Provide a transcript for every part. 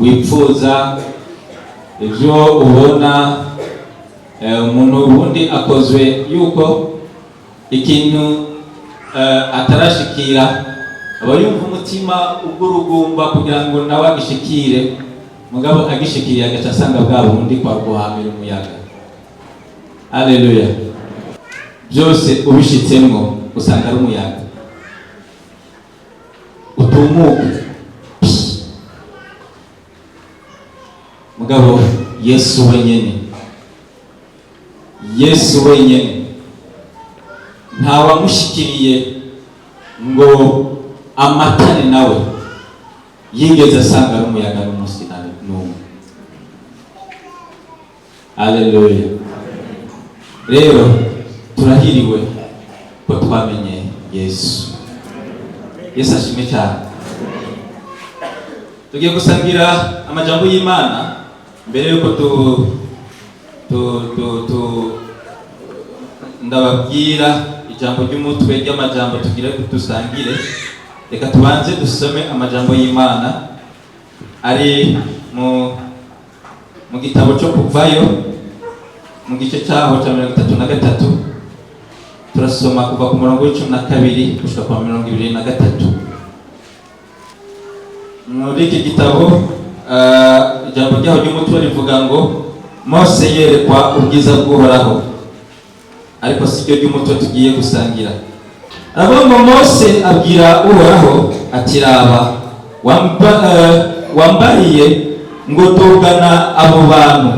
Wipfuza, ibyo ubona. Umuntu ubundi akozwe yuko ikintu atarashikira, aba yumva umutima ugurugumba kugira ngo nawe agishikire. Mugabo agishikiriye, agaca asanga bwa bundi kwa guhamira umuyaga. Haleluya! Byose ubishitsemwo usanga ari umuyaga utumuka. Mugabo Yesu wenyene, Yesu wenyene, ntawamushikiriye ngo amatane nawe yigeze asanga ari umuyaga n'umunsi na n'umwe. Haleluya! Rero turahiriwe ko twamenye Yesu. Yesu ashimwe cyane. Tugiye gusangira amajambo y'Imana. Mbere yuko tu ndababwira ijambo ry'umutwe ry'amajambo tugire dusangire, reka tubanze dusome amajambo y'Imana ari mu gitabo cyo Kuvayo, mu gice cyaho cya 33. Turasoma kuva ku murongo wa 12 gushika ku 23. Muri iki gitabo, ijambo ryaho ry'umutwe rivuga ngo "Mose yerekwa ubwiza bw'Uhoraho", ariko si ryo ry'umutwe tugiye gusangira. Aravuga ngo: "Mose abwira Uhoraho ati: 'Raba, wambariye ngo: dugana abo bantu,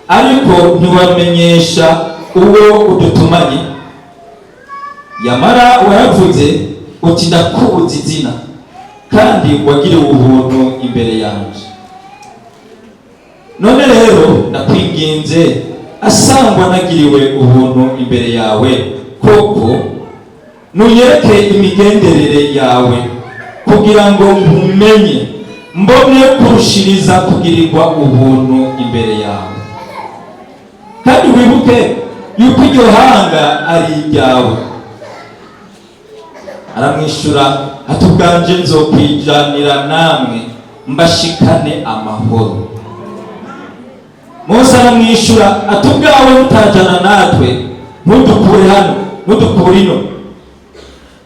ariko ntiwamenyesha uwo udutumanye. Yamara waravuze uti: ndakuzi izina, kandi wagiriwe ubuntu imbere yanje. None rero ndakwinginze, asangwa nagiriwe ubuntu imbere yawe koko, nunyereke imigenderere yawe, kugira ngo nkumenye, mbone kurushiriza kugirirwa ubuntu imbere yawe. Kandi wibuke yuko iryo hanga ari iryawe.' Aramwishyura ati: 'Ubwanje nzokwijanira namwe, mbashikane amahoro.' Mose aramwishyura ati: 'Ubwawe mutajana natwe, ntudukure hano, ntudukure ino.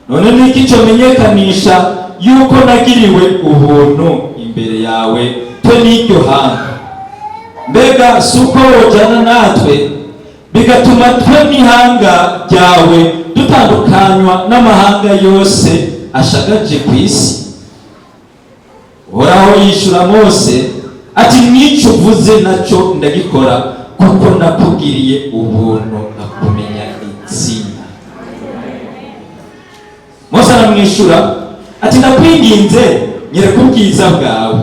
None niki cyomenyekanisha yuko nagiriwe ubuntu imbere yawe, twe n'iryo hanga? Mbega si uko wojana natwe, bigatuma twe n'ihanga ryawe dutandukanywa n'amahanga yose ashagaje ku isi?' Uhoraho yishyura Mose ati: 'N'icyo uvuze nacyo ndagikora, kuko nakugiriye ubuntu nkakumenya izina.' Mose aramwishyura ati: 'Ndakwinginze, nyereka ubwiza bwawe.'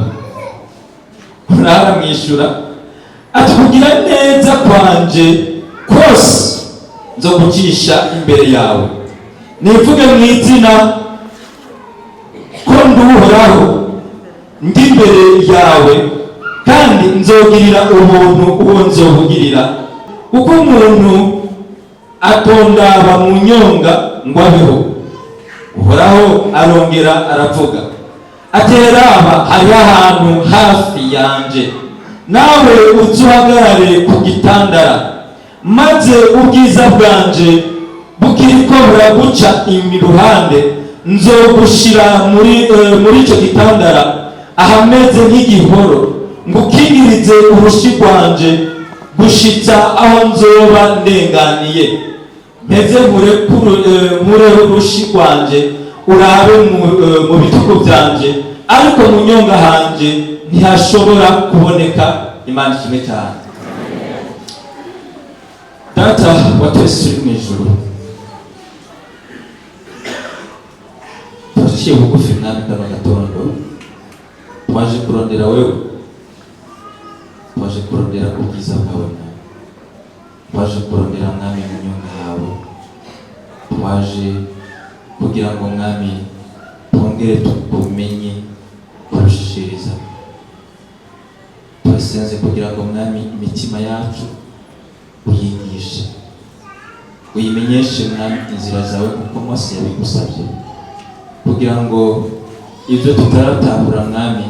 Uhoraho aramwishyura ati: 'Kugira neza kwanje kose nzogucisha imbere yawe, nivuge mu izina ko ndi Uhoraho ndi imbere yawe, kandi nzogirira ubuntu uwo nzobugirira, kuko umuntu atondaba mu nyonga ngo abeho.' Uhoraho arongera aravuga ati: 'Raba, hariho ahantu hafi yanje, nawe uze uhagarare ku gitandara, maze ubwiza bwanje bukiriko buraguca iruhande, nzogushira muri icyo gitandara ahameze nk'igihoro, ngukingirize urushi rwanje gushitsa aho nzoba ndenganiye. Mpeze nkureho urushi rwanje, urabe mu bitugu byanje, ariko mu nyonga hanje ntihashobora kuboneka.'" Imana ishimwe cyane. Data wa twese uri mu ijuru, turaciye bugufi, Mwami. Kano gatondo twaje kurondera wewe, twaje kurondera ubwiza bwawe, Mwami. Twaje kurondera, Mwami, mu nyonga hawe. Twaje kugira ngo, Mwami, twongere tukumenye kurushiriza. Turasenze kugira ngo, Mwami, imitima yacu uyigishe, uyimenyeshe, Mwami, inzira zawe, kuko Mose yabigusabye, kugira ngo ibyo tutaratahura, Mwami.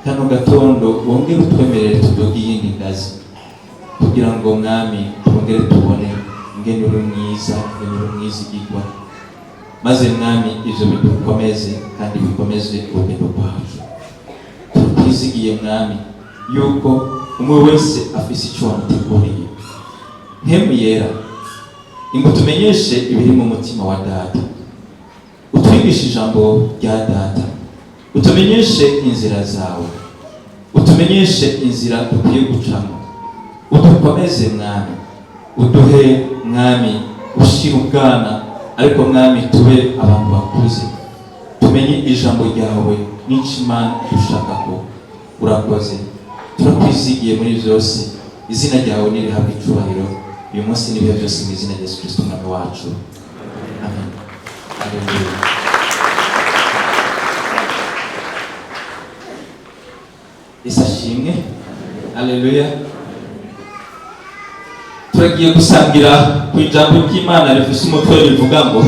Kano gatondo wongere utwemerere tuduge iyindi ngazi, kugira ngo, Mwami, twongere tubone ingene uri mwiza, ingene uri mwizigirwa, maze, Mwami, ivyo bidukomeze kandi bikomeze urugendo rwacu. Tukwizigiye, Mwami, yuko umwe wese afise ico wamuteguriye. Mpwemu Yera, ngo tumenyeshe ibiri mu mutima wa Data, utwigishe ijambo rya Data, utumenyeshe inzira zawe, utumenyeshe inzira dukwiye gucamo, udukomeze, Mwami, uduhe, Mwami, ushyira ubwana, ariko, Mwami, tube abantu bakuze, tumenye ijambo ryawe n'icyo Imana dushaka ko. Urakoze, turakwizigiye muri byose. Izina ryawe nirihabwe icubahiro uyu munsi n'ibihe byose, mu izina rya Yesu Kristo Umwami wacu, amen. Haleluya. Yesu ashimwe. Haleluya. Turagiye gusangira ku ijambo ry'Imana rifise umutwe rivuga ngo: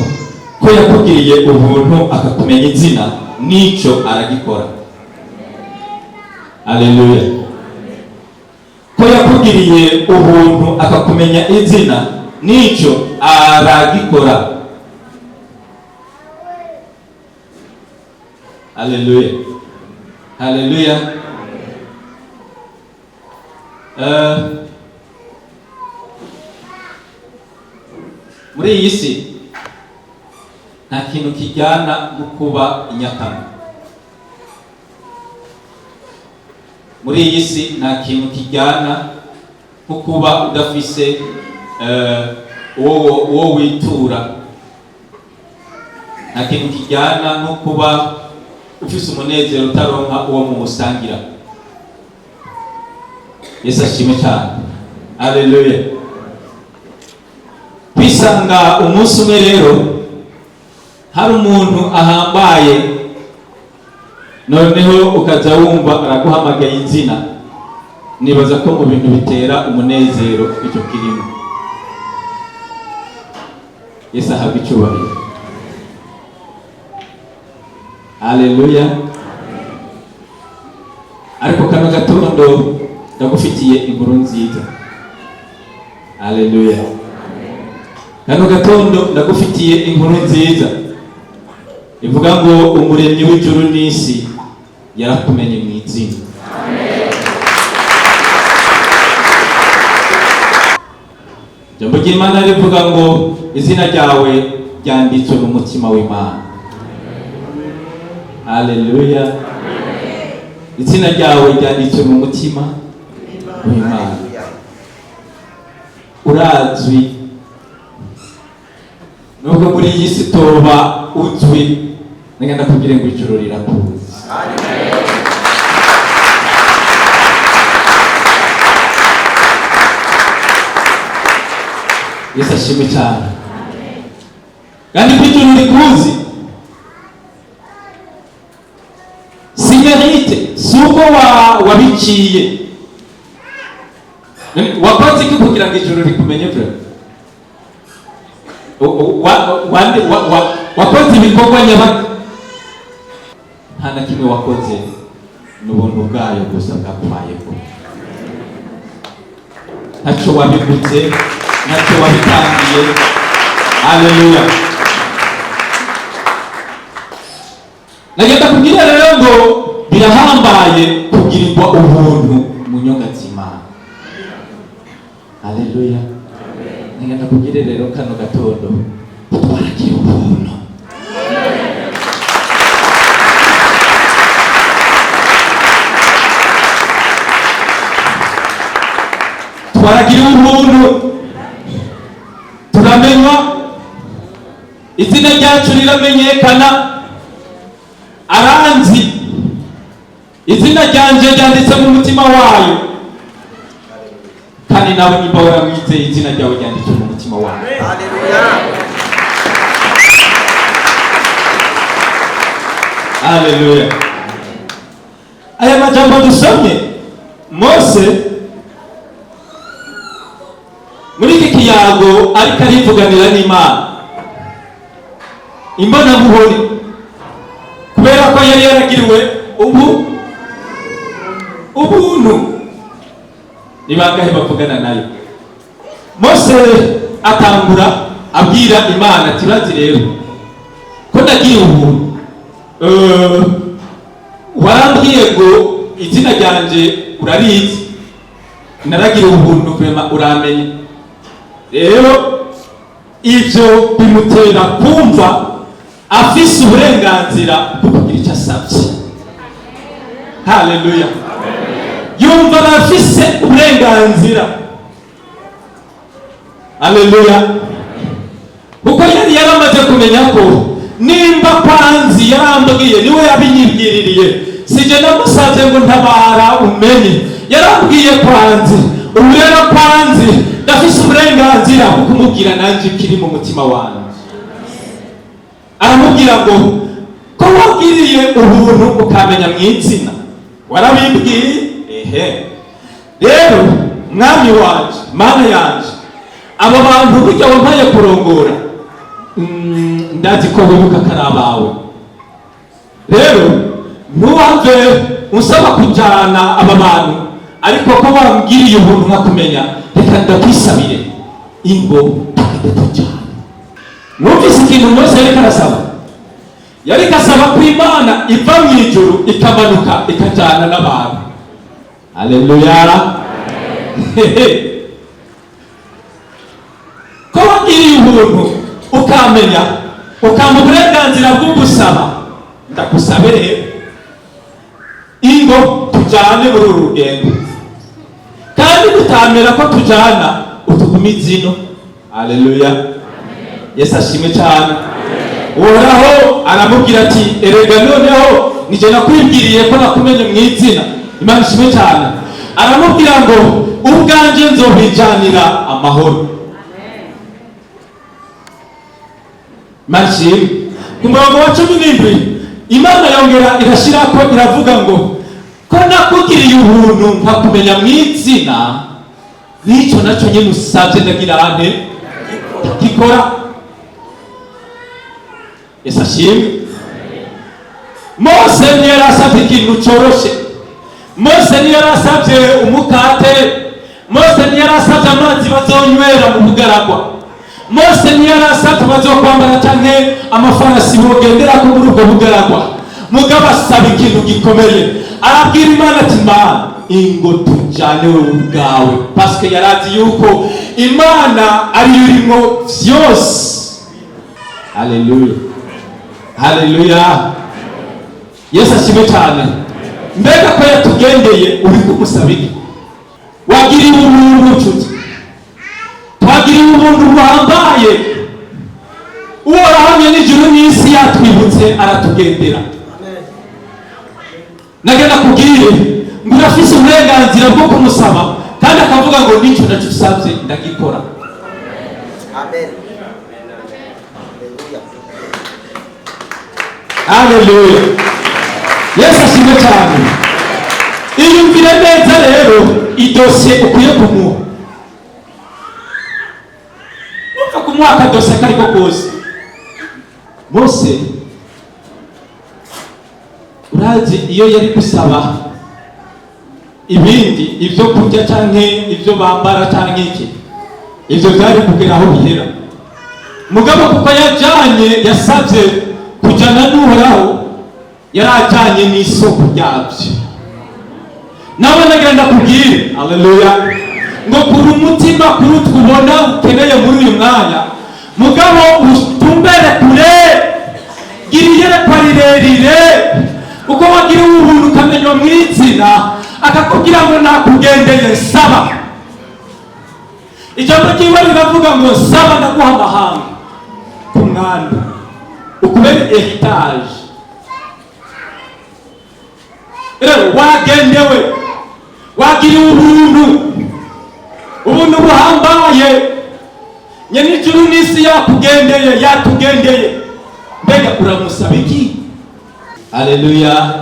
"Ko yakugiriye ubuntu akakumenya izina, n'icyo aragikora." Haleluya. Ko yakugiriye ubuntu akakumenya izina, n'icyo aragikora. Haleluya, haleluya. Muri iyi si nta kintu kijyana no kuba inyakamwe. Muri iyi si nta kintu kijyana nko kuba udafise uwo witura. Nta kintu kijyana nko kuba ufise umunezero utaronka uwo muwusangira. Yesu ashimwe cyane. Aleluya. Kwisanga umunsi umwe rero hari umuntu ahambaye, noneho ukaza wumva araguhamagaye izina, nibaza ko mu bintu bitera umunezero icyo kirimo. Yesu ahabwa icyubahiro. Haleluya. Ariko kano gatondo ndagufitiye inkuru nziza. Haleluya. Kano gatondo ndagufitiye inkuru nziza ivuga ngo Umuremyi w'ijuru n'isi yarakumenye mu izina. Ijambo ry'Imana rivuga ngo izina ryawe ryanditswe mu mutima w'Imana. Haleluya. Izina ryawe ryanditswe mu mutima w'Imana. Urazwi, nubwo muri iyi si toba uzwi. Nagenda kubwire ngo ijuru rirakuzi. Yesu ashimwe cyane. Kandi ko ijuru rikuzi si mérite, si uko wabiciye. Wakoze iki kugira ngo ijuru rikumenye? Vraiment, wakoze ibikorwa nyabaki? Nta na kimwe wakoze, ni ubuntu bwayo gusa bwakubayeho. Ntacyo wabiguze, ntacyo wabitangiye. Haleluya. Nagenda kubwira rero ngo birahambaye kugirirwa ubuntu mu nyonga z'Imana. Haleluya. Nagenda kubwira rero kano gatondo twaragira ubuntu. Twaragira ubuntu, turamenywa, izina ryacu riramenyekana. Aranzi, izina ryanje ryanditse mu mutima wayo. Kandi nawe nimba waramwizeye, izina ryawe ryanditse mu mutima wayo. Haleluya. Aya majambo dusomye, Mose muri iki kiyago ariko arivuganira n'Imana imbonankubone, kubera ko yari yaragiriwe ubu Ubuntu. Ni bangahe bavugana nayo? Mose atangura abwira Imana ati: "Urazi rero ko nagiye ubuntu, warambwiye ngo izina ryanje urarizi, naragira ubuntu, vraiment uramenye." Rero ivyo bimutera kumva afise uburenganzira bwo kugira icyo asabye. Haleluya! Yumva arafise uburenganzira. Haleluya! Kuko yari yaramaze kumenya ko nimba kwanzi yarambwiye, niwe yabinyibwiririye, sije namusabye ngo ntabara umenye, yarambwiye kwanzi. Ubu rero kwanzi ndafise uburenganzira bwo kumubwira nanjye ikiri mu mutima wanjye. Aramubwira ngo: "Ko wabwiriye ubuntu ukamenya mu izina, warabimbwiye, ehe rero mwami wanje, Mana yanje, abo bantu burya wampaye kurongora, ndazi ko wibuka ko ari abawe. Rero ntuhave unsaba kujyana aba bantu, ariko ko wambwiriye ubuntu nkakumenya, reka ndakwisabire, ingo tugende tujyane." Mwumvise ikintu Mose yariko arasaba? Yariko asaba ko Imana iva mu ijuru ikamanuka ikajyana n'abantu. Haleluya! Hehe. Ko wagiriye ubuntu ukamenya, ukampa uburenganzira bwo gusaba, ndagusabe rero, ingo tujyane muri uru rugendo, kandi tutamera ko tujyana, utugumize ino. Haleluya! Yesu ashimwe cyane. Uhoraho aramubwira ati: "Erega noneho nije nakwibwiriye ko nakumenye mu izina." Imana ishimwe cyane. Aramubwira ngo: "Ubwanjye nzobijanira amahoro." Imana ishimwe. Ku murongo wa 17 Imana yongera irashyirako, iravuga ngo: "Ko nakugiriye ubuntu nkakumenya mu izina, n'icyo nacyo nyine usabye ndagira nte? Gikora." Yesu ashimwe. Mose ntiyari asabye ikintu coroshe. Mose ntiyari asabye umukate. Mose ntiyari asabye amazi bazonywera mu bugaragwa. Mose ntiyari asabye bazokwambara canke amafarasi bogenderako muri ubwo bugaragwa. Mugabo asaba ikintu gikomeye. Arabwira Imana ati: "Mana, ingo tujane wewe ubwawe," parce que yarazi yuko Imana ariyo irimwo vyose. Haleluya, haleluya! Yesu ashimwe cyane. Mbega ko yatugendeye, uri kumusaba iki? Wagiriwe ubuntu, nshuti, twagiriwe ubuntu buhambaye. Uhorahamye n'ijuru n'isi yatwibutse, aratugendera. Nagenda kubwire ngo urafise uburenganzira bwo kumusaba, kandi akavuga ngo: "N'icyo nacyo usabye ndagikora." Amen. Hallelujah. Haleluya! Yesu ashimwe cyane. Iyumvire neza rero idosiye ukwiye kumuha. Upfa kumuha akadosiye kariko kose. Mose, urazi, iyo yari gusaba ibindi, ibyo kurya canke ibyo bambara canke iki, ibyo byari kugera aho bihera. Mugabo kuko yajanye, yasabye kujyana n'Uhoraho, yari ajyanye n'isoko ryabyo. Nawe nagenda kubwire, haleluya, ngo kura umutima kuri utwo ubona ukeneye muri uyu mwanya, mugabo utumbere kure, gira iyerekwa rirerire. Uko wagiriwe ubuntu ukamenywa mu izina, akakubwira ngo: "Nakugendeye, saba." Ijambo ry'iwe riravuga ngo: "Saba, ndaguha amahanga ku mwami, ukubere héritage." Rero wagendewe, wagiriwe ubuntu, ubuntu buhambaye. Nyen'ijuru n'isi yakugendeye, yatugendeye. Mbega uramusaba iki? Haleluya!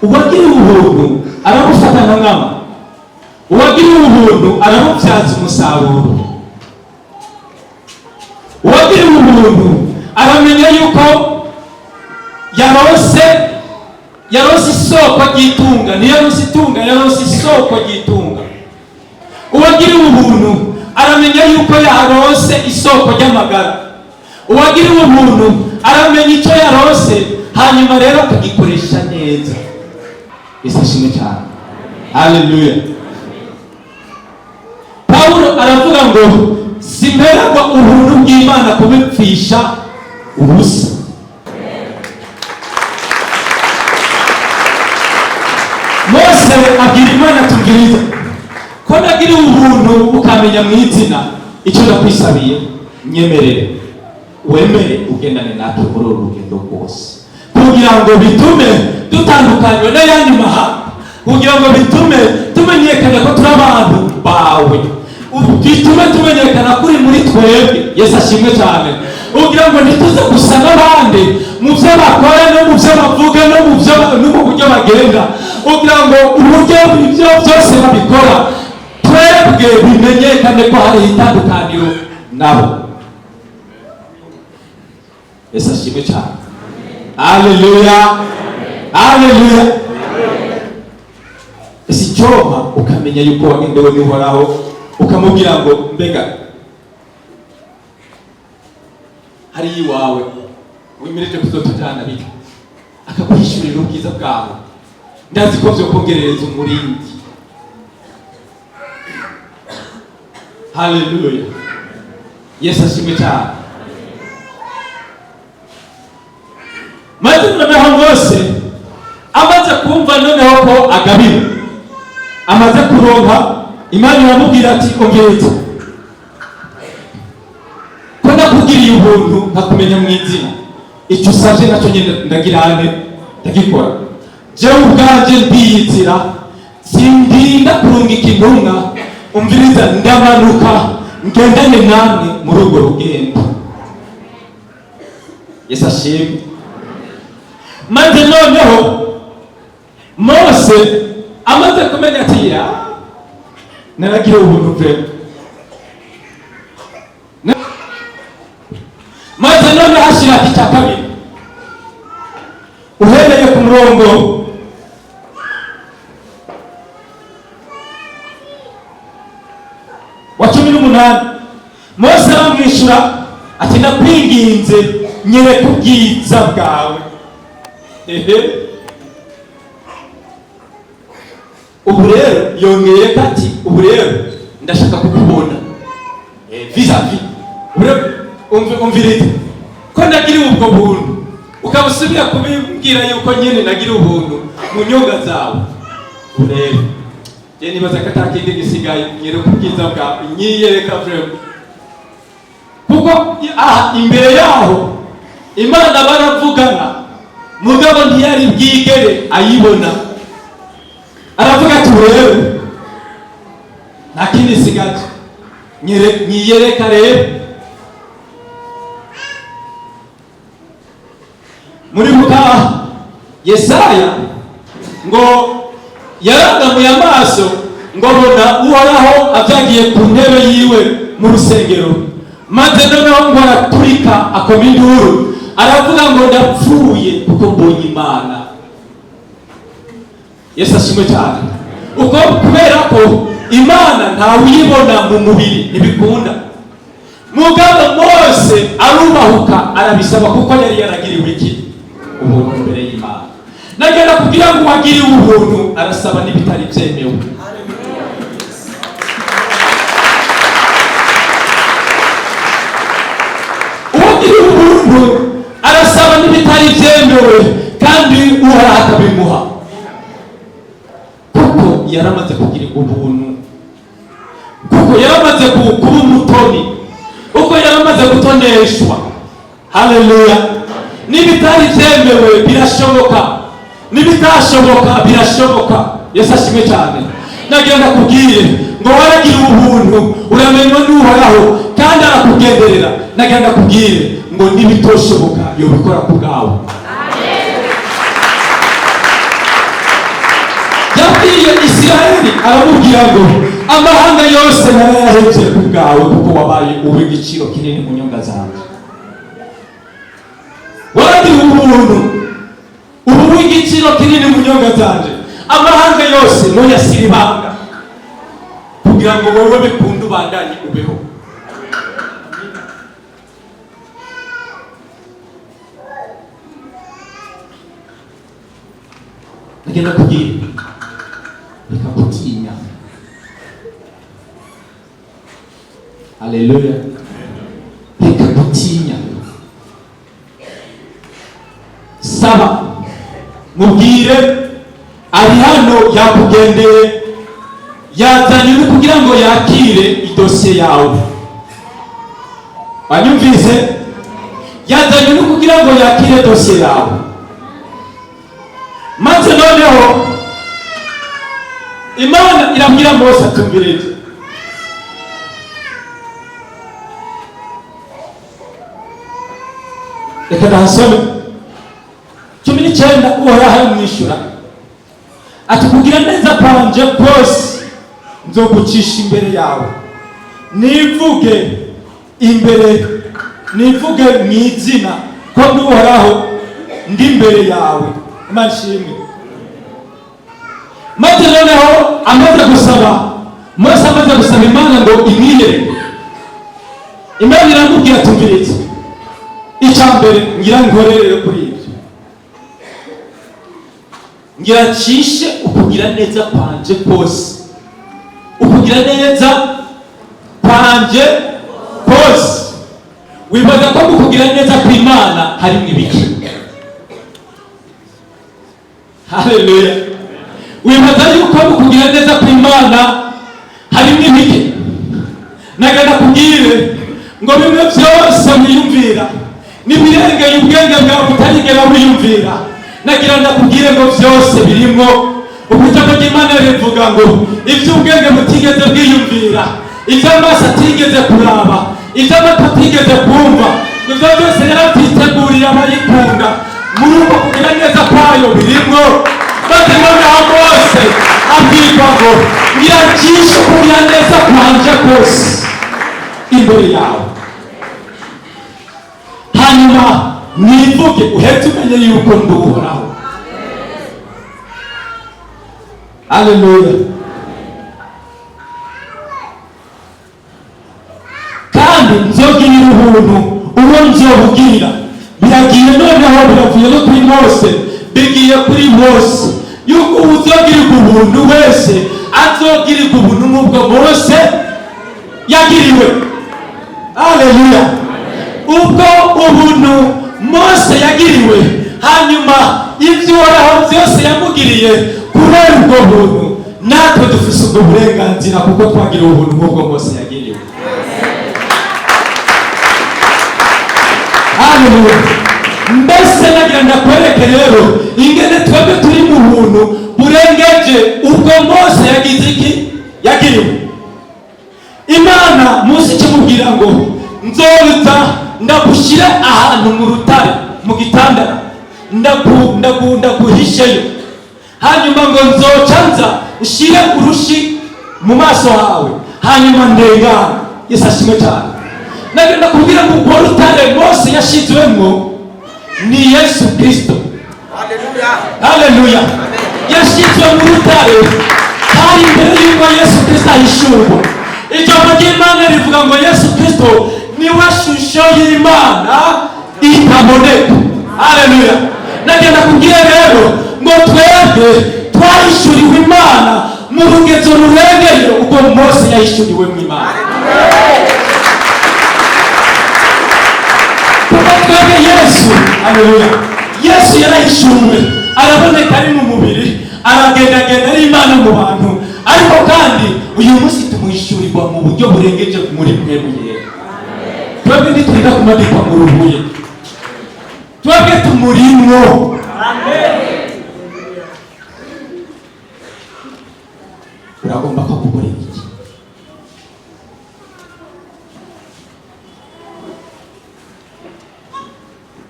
Uwagiriwe ubuntu arabufata nka nkama. Uwagiriwe ubuntu arabubyaza umusaruro. Uwagiriwe ubuntu aramenya yuko yarose isoko. Isoko ry'itunga, ntiyaronse itunga, yaronse isoko ry'itunga. Uwagiriwe ubuntu aramenya yuko yaronse isoko ry'amagara. Uwagiriwe ubuntu aramenya icyo yaronse, hanyuma rero akagikoresha neza. Yesu ashimwe cyane, haleluya. Pawulo aravuga ngo simperagwa ubuntu bw'Imana kubipfisha ubusa. Mose abwira Imana, tubwiriza ko nagiriwe ubuntu ukamenya mu izina, icyo ndakwisabiye nyemerere wemere ugendane natwe muri uru rugendo rwose, kugira ngo bitume dutandukanywe n'ayandi mahanga, kugira ngo bitume tumenyekana ko turi abantu bawe, bitume tumenyekana ko uri muri twebwe. Yesu ashimwe cyane. Kugira ngo ntituze gusa n'abandi mu byo bakora no mu byo bavuga no mu byo no mu buryo bagenda, kugira ngo uburyo ibyo byose babikora twebwe bimenyekane ko hari itandukaniro nabo. Yesu ashimwe cyane, haleluya, haleluya. Ese icyompa ukamenya yuko wagendewe n'Uhoraho, ukamubwira ngo mbega hariya iwawe wimirije kuzotujana bite, akaguhishurira ubwiza bwawe. Ndazi ko vyokongerereza umurindi. Haleluya, Yesu ashimwe cyane. Maze noneho Mose amaze kumva noneho ko agabira, amaze kuronka, Imana iramubwira ati ongereza ko nakugiriye ubuntu nkakumenya mu izina, icyo usabye nacyo nyine ndagira ane ndagikora. Jewe ubwanjye ndiyizira, sindinda kurungika intumwa, umviriza, ndamanuka ngendane namwe muri urwo rugendo. Yesu ashimwe. Maze noneho Mose amaze kumenya ati ya naragira ubuntu pe, maze noneho ashyira icya kabiri uhereye ku murongo wa 18. Mose aramwishyura ati ndakwinginze nyereka ubwiza bwawe. Ehe, ubu rero yongeye ko ati ubu rero ndashaka kukubona vis-à-vis. Ubu rero umviriza ko nagiriwe ubwo buntu, ukaba usubira kubimbwira yuko nyine nagiriwe ubuntu mu nyonga zawe. Ubu rero je nibaza ko atakindi gisigaye, nyereka ubwiza bwawe, nyiyereka vraiment. Kuko aha imbere yaho Imana baravugana, mugabo ntiyari bwigere ayibona. Aravuga ati rero nta kindi sigaje, nyiyereka rero. Muribuka Yesaya ngo yarangamuye amaso ngo abona Uhoraho avyagiye ku ntebe yiwe mu rusengero, maze noneho ngo araturika akoma induru aravuga ngo ndapfuye kuko mbonye Imana. Yesu ashimwe cyane. Uko kubera ko Imana ntawuyibona mu mubiri ntibikunda, mugabo Mose arubahuka arabisaba kuko yari yaragiriwe iki? Ubuntu imbere y'Imana. Nagenda kugira ngo uwagiriwe ubuntu arasaba n'ibitari byemewe. Uwagiriwe ubuntu arasaba n'ibitari byemewe, kandi Uhoraho akabimuha kuko yaramaze kugirirwa ubuntu, kuko yaramaze kuba umutoni, kuko yaramaze gutoneshwa. Haleluya. N'ibitari byemewe birashoboka, n'ibitashoboka birashoboka. Yesu ashimwe cyane. Nagira ndakubwire ngo waragiriwe ubuntu, uramenywa n'Uhoraho kandi arakugenderera. Nagira ndakubwire ngo n'ibitoshoboka yobikora ku bwawe. Yabwiye Isirayeli aramubwira ngo amahanga yose narayahevye ku bwawe, kuko wabaye uw'igiciro kinini mu nyonga zanjye. Waragiriwe ubuntu, ubu w'igiciro Igiciro kinini mu nyonga zanje, amahanga yose noyasira ibanga kugira ngo wowe bikunde ubandanye ubeho. Ndagenda kubwira, reka gutinya. Haleluya. Reka gutinya, saba, mubwire ari hano yakugendeye, yazanye uri kugira ngo yakire idosiye yawe. Wanyumvise? Yazanye uri kugira ngo yakire dosiye yawe. Maze noneho Imana irabwira Mose, atumvirije, reka ndahasome 19. Uhoraho aramwishyura ati: "Kugira neza kwanje kose nzogucisha imbere yawe, nivuge imbere, nivuge mu izina ko ndi Uhoraho ndi imbere yawe." Imana ishimwe. Maze noneho amaze gusaba, Mose amaze gusaba Imana ngo imwiyereke, Imana iramubwira, tumvirize, icya mbere ngira nkorere kuri ibyo, ngira ncishe ukugira neza kwanje kose, ukugira neza kwanje kose. Wibaza ko mu kugira neza kw'Imana harimo ibiki? Haleluya. Wibaza yuko mu kugira neza kw'Imana harimo ibiki? Nagenda kubwire ngo bimwe byose wiyumvira n'ibirengeye ubwenge bwawe utarigera wiyumvira, nagira ndakubwire ngo byose birimo. Uko ijambo ry'Imana rivuga ngo iby'ubwenge butigeze bwiyumvira, ibyo amaso atigeze kuraba, ibyo amatwi atigeze kumva, ibyo byose yarabyiteguriye abayikunda. Muri uko kugira neza kwayo birimo. Maze noneho Mose abwirwa ngo: "Ngira byinshi kugira neza kwanje kose imbere yawe, hanyuma nivuge, uhetse umenye yuko ndi Uhoraho." Haleluya. Kandi nzogirira ubuntu uwo nzobugirira. Biragiye noneho, biravuye no kuri Mose bigiye kuri Mose, yuko uzogirirwa ubuntu wese azogirirwa ubuntu nk'ubwo Mose yagiriwe. Haleluya. Ubwo ubuntu Mose yagiriwe, hanyuma ibyo Uhoraho byose yamugiriye, kubera ubwo buntu natwe dufise ubwo burenganzira, kuko twagiriwe ubuntu nk'ubwo Mose yagiriwe. Haleluya. Mbese nagira ndakwereke rero ingene twebwe turi mu buntu burengeje ubwo Mose yagize iki? Yagiriwe. Imana munsi ikimubwira ngo: "Nzoza ndagushyire ahantu mu rutare, mu gitandara, ndaguhisheyo, hanyuma ngo nzoca nza nshyire urushi mu maso hawe, hanyuma ndengane." Yesu ashimwe cyane. Nagenda kubwira ngo urwo rutare Mose yashyizwemo ni Yesu Kristo. Haleluya. Haleluya. Yashyizwe mu rutare hari imbere y'uko Yesu Kristo ahishurwa. Ijambo ry'Imana rivuga ngo Yesu Kristo niwe shusho y'Imana itaboneka. Haleluya. Nagenda kubwira rero ngo twebwe twahishuriwe Imana mu rugezo rurengeye ubwo Mose yahishuriwe mu Imana, kuko twebwe Yesu, haleluya, Yesu yarahishuwe, araboneka ari mu mubiri, aragendagenda ari Imana mu bantu, ariko kandi uyu munsi tumuhishurirwa mu buryo burengeje muri mwebwe yera. Twebwe ntitwiga kumanikwa mu rubuye, twebwe tumurimwo. Uragomba ko gukorera iki?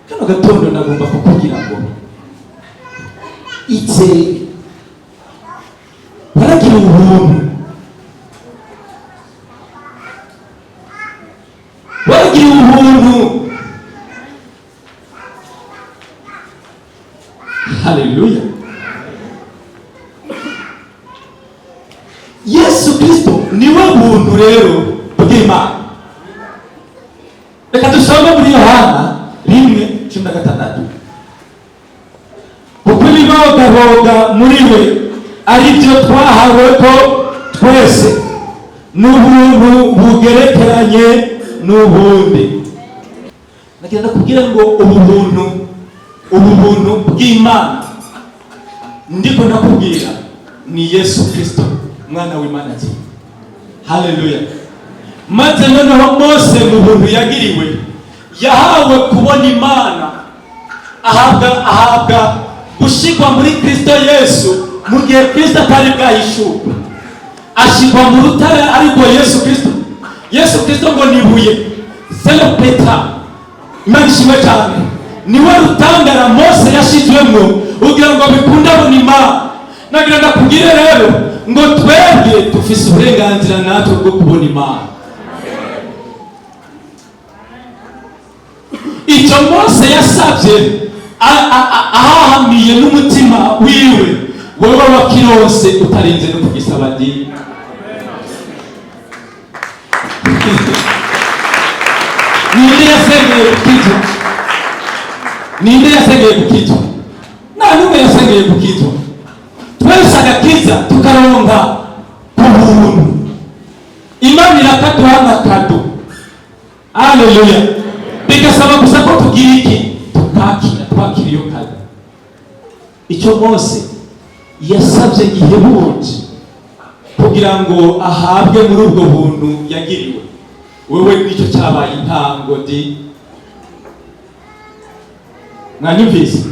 Kano gatondo nagomba kukubwira ngo itse waragira ubuntu, waragira ubuntu. Haleluya! Yesu Kristo niwe buntu rero bw'Imana. Reka dusome muri Yohana 1:16: "Kuko ibibogaboga muri we ari byo twahawe ko twese, n'ubuntu bugerekeranye n'ubundi." Nagira ndakubwira ngo ubu buntu, ubu buntu bw'Imana ndiko ndakubwira ni Yesu Kristo, Mwana w'Imana nzima. Haleluya! Maze noneho Mose mu buntu yagiriwe yahawe kubona Imana, ahabwa gushikwa muri Kristo Yesu mu gihe Kristo atari bwahishurwe, ashikwa mu rutare ariko Yesu Kristo. Yesu Kristo ngo ni ibuye, c'est le petra. Imana ishimwe cyane. Niwe rutandara Mose yashizwemo kugira ngo bikunde abona Imana. Nagira ndakubwire rero ngo twebwe dufise uburenganzira natwe bwo kubona Imana. Icyo Mose yasabye ahahamiye n'umutima wiwe, wowe wakironse utarinze no kugisaba. Di ninde yasengeye gukizwa? Ninde yasengeye gukizwa? Nta n'umwe yasengeye gukizwa. Twese agakiza tukaronka ku buntu. Imana irakaduha nka cadeau. Haleluya! Bigasaba gusa ko tugira iki? Tukakira, twakira iyo cadeau. Icyo Mose yasabye gihebuje kugira ngo ahabwe muri ubwo buntu yagiriwe, wewe nicyo cyabaye intango. Di mwanyumvise?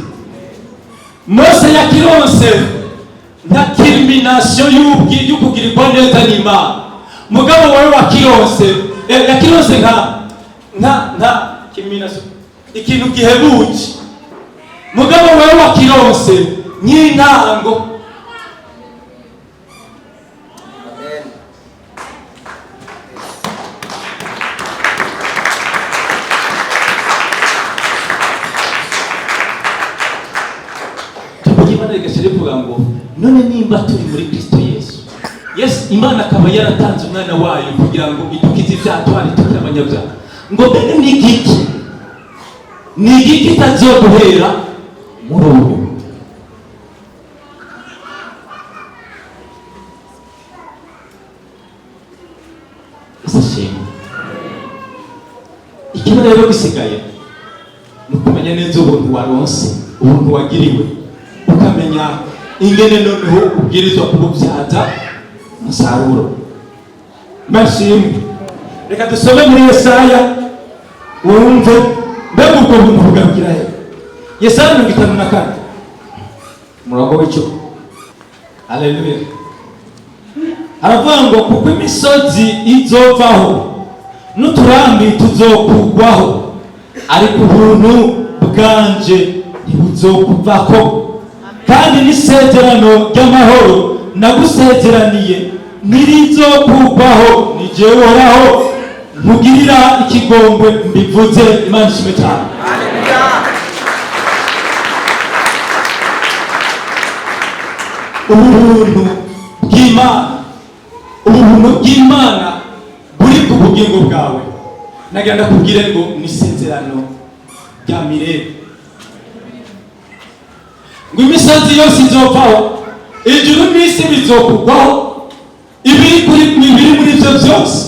Mose yakironse nka culmination y'ukugirirwa neza n'Imana. Mugabo wowe wakironse, yakironse nka culmination, ikintu gihebuje. Mugabo wowe wakironse nk'intango. Amen. Ijambo ry'Imana rigaca rivuga ngo none nimba turi muri Kristo Yesu, Yesu Imana akaba yaratanze umwana wayo kugira ngo idukize ibyaha twari tukiri abanyabyaha, ngo mbega ni igiki, ni igiki itazoduhera muri ubu? Ese shimwe. Ikintu rero gisigaye ni ukumenya neza ubuntu waronse, ubuntu wagiriwe, ukamenya ingene noneho ubwirizwa kububyaza umusaruro. Mashimwe. Reka dusome muri Yesaya wumve mbega ubwo buntu bugarukira he. Yesaya 54, umurongo w'10. Haleluya! Aravuga ngo: "Kuko imisozi izovaho n'uturambi tuzokugwaho, ariko ubuntu bwanje ntibuzokuvako, kandi n'isezerano ry'amahoro nagusezeraniye ntirizokugwaho. Ni jewe Uhoraho nkugirira ikigongwe mbivuze." Imana ishimwe cyane. Haleluya. Ubu buntu bw'Imana, ubu buntu bw'Imana buri ku bugingo bwawe, nagira ndakubwire ngo ni isezerano rya mirere. Ngo imisozi yose izovaho, ijuru n'isi bizokugwaho, ibiri kuri ibiri muri ibyo byose,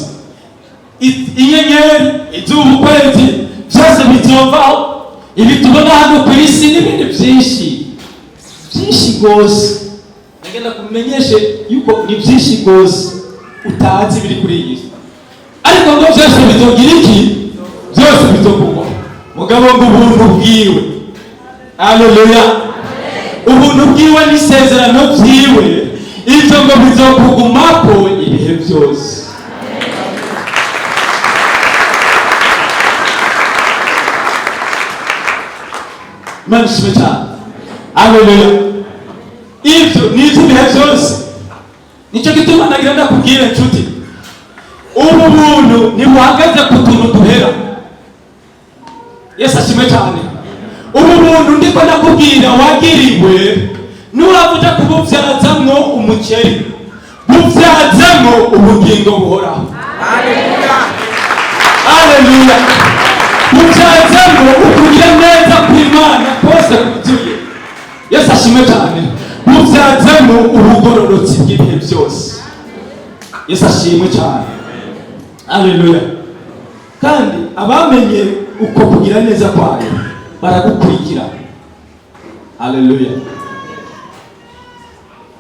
inyenyeri, izuba, ukwezi, byose bizovaho. Ibi tubona hano ku isi n'ibindi byinshi, byinshi rwose, nagenda kumenyeshe yuko ni byinshi rwose utazi biri kuri iyi si. Ariko ngo byose bizogira iki? Byose bizokugwa. Mugabo ngo ubuntu bwiwe, haleluya, ubuntu bwiwe n'isezerano byiwe, ibyo ngo bizokugumako ibihe byose. Imana ishimwe cyane. Haleluya! Ibyo ni iby'ibihe byose. Nicyo gituma nagira ndakubwira, inshuti, ubu buntu ntibuhagaze ku tuntu duhera. Yesu ashimwe cyane. Ubu Ubuntu ndiko ndakubwira wagiriwe, nuwaba kububyazamwo umuceri, bubyazamwo ubugingo buhoraho. Haleluya. Aleluya! Bubyazamwo ukugira neza kw'Imana kose kuzuye. Yesu ashimwe cyane. Bubyazamwo ubugororotsi bw'ibihe byose. Yesu ashimwe cyane. Aleluya! Kandi abamenye uko kugira neza kwayo baragukurikira. Aleluya!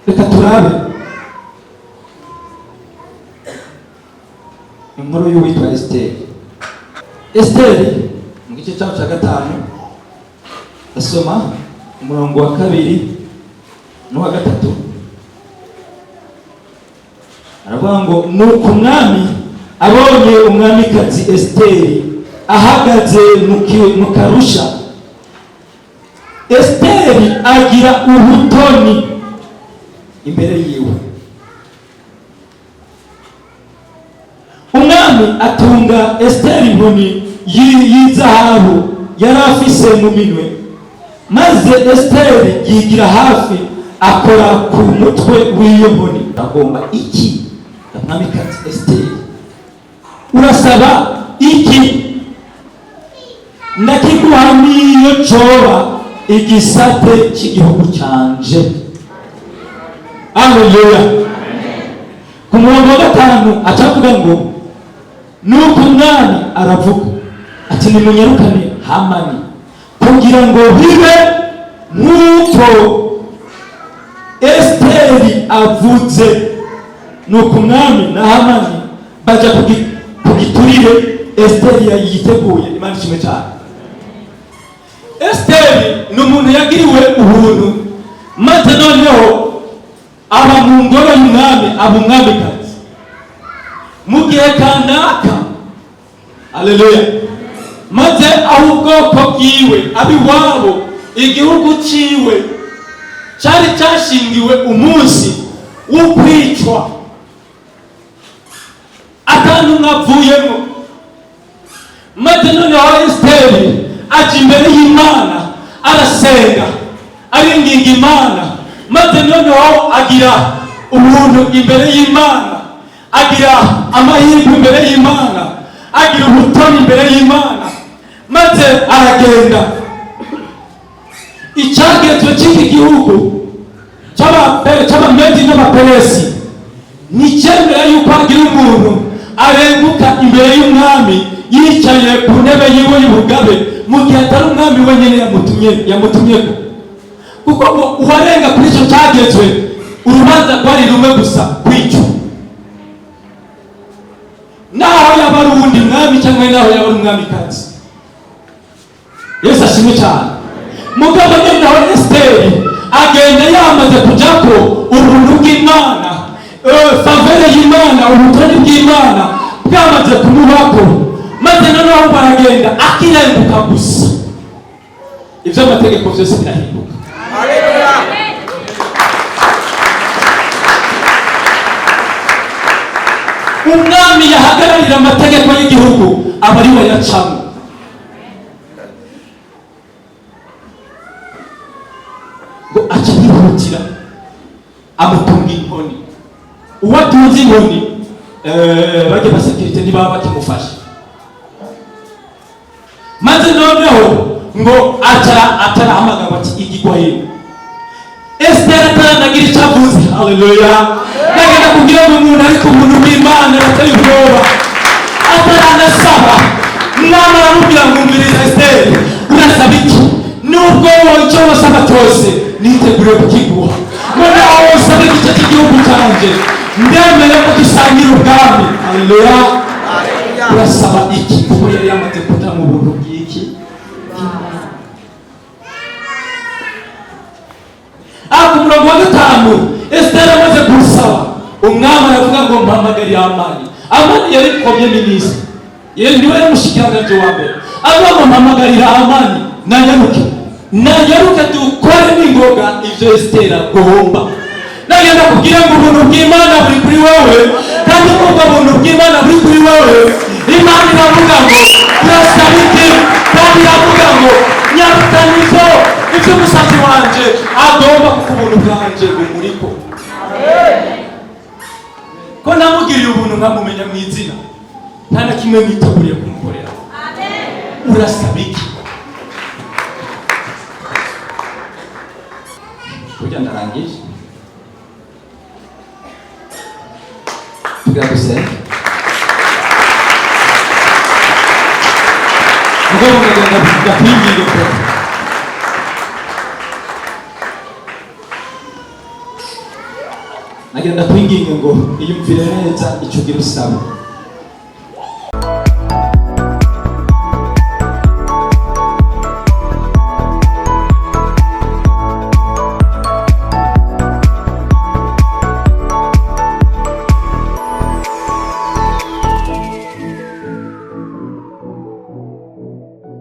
Reka turabe inkuru y'uwitwa Esiteri. Esiteri mu gice cyaho cya 5, asoma umurongo wa 2 n'uwa 3, aravuga ngo: "Nuko umwami abonye umwamikazi Esiteri ahagaze mu karusha, Esiteri agira ubutoni imbere yiwe. Umwami atunga Esiteri inkoni y'izahabu yari afise mu minwe, maze Esiteri yigira hafi, akora ku mutwe w'iyo nkoni. Agomba iki, mwamikazi Esiteri? Urasaba iki? Ndakiguha n'iyo coba igisate cy'igihugu canje." Aleluya! Ku murongo wa 5 acavuga ngo: "Nuko umwami aravuga ati: 'Nimunyarukane Hamani, kugira ngo bibe nk'uko Esiteri avuze.' Nuko umwami na Hamani baja ku giturire Esiteri yayiteguye." Imana ishimwe cyane. Esiteri ni umuntu yagiriwe ubuntu, maze noneho aba mu ngoro y'umwami, aba umwamikazi mu gihe kanaka. Aleluya! Maze aho ubwoko bwiwe, ab'iwabo, igihugu ciwe cyari cyashingiwe umunsi wo kwicwa, atanumwe avuyemo. Maze noneho Esiteri aja imbere y'Imana, arasenga, aringinga Imana, maze noneho agira ubuntu imbere y'Imana, agira amahirwe imbere y'Imana, agira ubutoni imbere y'Imana, maze aragenda. Icyagezwe cy'iki gihugu cy'Abamedi n'Abaperesi nticyemera yuko hagira umuntu arenguka imbere y'umwami yicaye ku ntebe yiwe y'ubugabe mu gihe atari umwami wenyine yamutumyeko, kuko ngo uwarenga kuri icyo cyagezwe, urubanza rwari rumwe gusa: kwicwa, naho yaba ari uwundi mwami cyangwa naho yaba ari umwamikazi. Yesu ashimwe cyane. Mugabo noneho Esiteri agenda yamaze kujako ubuntu bw'Imana, faveur y'Imana, ubutoni bw'Imana bwamaze kumubako, maze noneho baragenda, akirenguka gusa, ibyo amategeko byose birahinduka. Haleluya. Umwami yahagararira amategeko y'igihugu, aba ari we yacamo. Ngo aca yihutira amutunga inkoni. Uwo atunze inkoni, bajya ba sécurité ntibaba bakimufashe. Maze noneho ngo aca atarahamagara ati: "Igigwa hino." Esiteri ataranagira icyo avuze. Haleluya! Nagenda kugira ngo umuntu, ariko umuntu w'Imana atari ubwoba, ataranasaba, umwami aramubwira ngo: "Umviriza Esiteri, urasaba iki? Nubwo wowe icyo wasaba cyose, niteguriye kukiguha. Noneho wosaba igice cy'igihugu cyanjye, ndemere ko gisangira ubwami." Haleluya! Haleluya. Urasaba iki? Kuko yari yamaze kuja mu buntu bw'iki. Aha ku murongo wa 5, Esiteri amaze gusaba, umwami aravuga ngo: "Mpamagarire Amani." Amani yari premier ministre, yari niwe yari umushikiranganji wa mbere. Avuga ngo: "Mpamagarira Amani, nanyaruke, nanyaruke, dukore n'ingoga ivyo Esiteri agomba." Nagenda kubwira ngo ubuntu bw'Imana buri kuri wowe, kandi ubwo buntu bw'Imana buri kuri wowe, Imana iravuga ngo: "Urasaba iki?" Kandi iravuga ngo: "Nyarukana ivyo." Ubuntu bwanje bumuriko, ko namugiriye ubuntu nkamumenya mu izina, nta na kimwe niteguriye kumukorera. Urasaba iki? Burya ndarangije, tugira dusenge. Mugabo ndagenda ndakwinginge pe. Nagira ndakwinginge ngo iyumvire neza icyo ugira usaba.